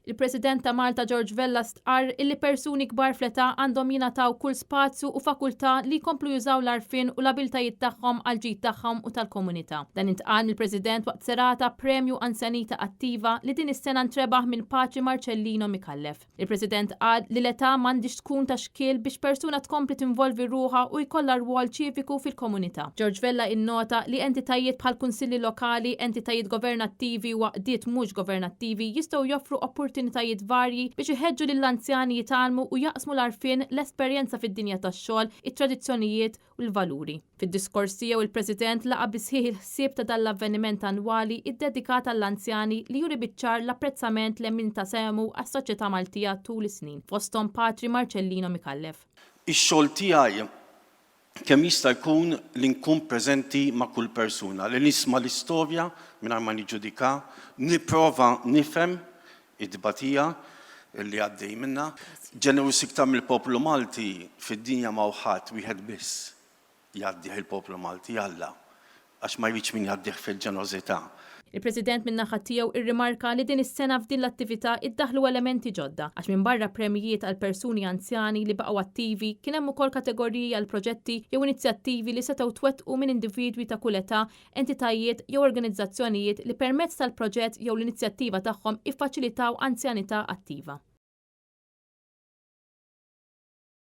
Il-President ta' Malta George Vella stqarr illi persuni kbar fl-età għandhom jingħataw kull spazju u fakultà li jkomplu jużaw l-għarfien u l-abiltajiet tagħhom għall-ġid tagħhom u tal-komunità. Dan intqal mill-President waqt serata Premju Anzjanita Attiva li din is-sena ntrebaħ minn Paċi Marcellino Micallef. Il-President qal li l-età m'għandhiex tkun ta' xkiel biex persuna tkompli tinvolvi ruħha u jkollha rwol ċiviku fil-komunità. George Vella innota li entitajiet bħal kunsilli lokali, entitajiet governattivi u għaqdiet mhux governattivi jistgħu joffru opportunitajiet varji biex iħeġġu lill-anzjani jitgħallmu u jaqsmu l-għarfien, l-esperjenza fid-dinja tax-xogħol, it-tradizzjonijiet u l-valuri. Fid-diskors tiegħu il-President laqa' bis-sħiħ il-ħsieb ta' dan l-avveniment annwali ddedikat għall-anzjani li juri biċ-ċar l-apprezzament li min ta sehmu għas-soċjetà Maltija tul is-snin, fosthom Patri Marcellino Micallef. Ix-xogħol tiegħi kemm jista' jkun li nkun preżenti ma' kull persuna, li nisma' l-istorja mingħajr ma niġġudika, nipprova nifhem it-tbatija li għaddej minnha. Ġeneruż iktar mill-poplu Malti fid-dinja m'hawn ħadd, wieħed biss jgħaddih il-poplu Malti, Alla, għax ma jridx min jgħaddih fil-ġenerożità. Il-President min-naħa tiegħu irrimarka li din is-sena f'din l-attività iddaħħlu elementi ġodda għax minbarra premjijiet għal persuni anzjani li baqgħu attivi kien hemm ukoll kategoriji għal proġetti jew inizjattivi li setgħu twettqu minn individwi ta' kull età, entitajiet jew organizzazzjonijiet li permezz tal-proġett jew l-inizjattiva tagħhom iffaċilitaw anzjanità attiva.